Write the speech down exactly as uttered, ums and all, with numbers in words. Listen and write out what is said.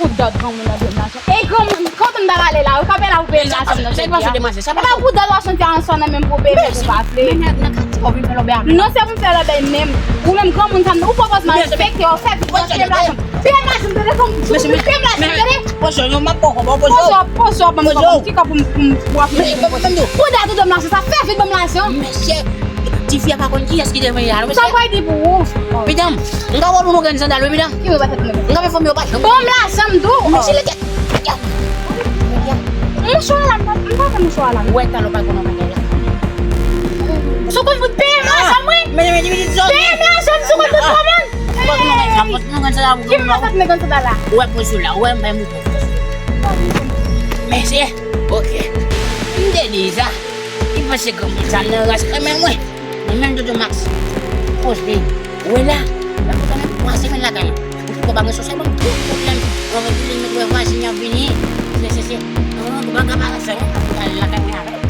Pou dòt granmoun nan peye m lajan. E granmoun, kote m ta prale la? Ou ka peye la pou peye m lajan nan jodi a. E pa pou dòt w ap soti ansò nan menm pou peye m pou pa vle. Non, se pou m fè lòbèy menm. Ou menm granmoun sa, ou poko respekte, ou fè vit, peye m lajan. Peye m lajan, tande, granmoun, peye m lajan, tande. Poze w, poze w, ban m kòb, ti kòb pou m, pou m, pou w ap mete pou m. Pou dòt ou ban m lajan, sa fè vit ban m lajan. Mesye, tifi a pa konn kiyès ki te vini la, non, mesye. Sa kwè di pou ou? Pidan, m ka wè w pou yon grenn sandal, wi, pidan. Ki mwen pa fè pou mwen? M ka fè fanmi yo pa janm. Ban m lajan m tou. Mesye, lè tèt. Mouchwa la, m pa, m pa fè mouchwa la. Ou wè talè w pa konn yon bagay la. Sou konn pou peye m lajan m, wi. Mesye, mesye, mesye, peye m lajan m, sou konn pou kòmann. Ou pa konn yon grenn sandal, ou pa konn yon grenn sandal la. Ki mwen pa fè pou mwen grenn sandal la? Ou wè poze w la, ou wè m bay mouton. Mesye, ok. M te di sa. Li panse granmoun sa nan ras kanmenm, wi. Li menm Dodo Max. Poze. Ou wè la. L ap fè kanmenm twa semèn lakay la. Ou poko pa gen sosyal, ban m tout pwoblèm. Mwen vin met wè vwazen an vini. Se, se, se. Ou pa ka pa sa, wi. Ou ka al lakay mwen avè l.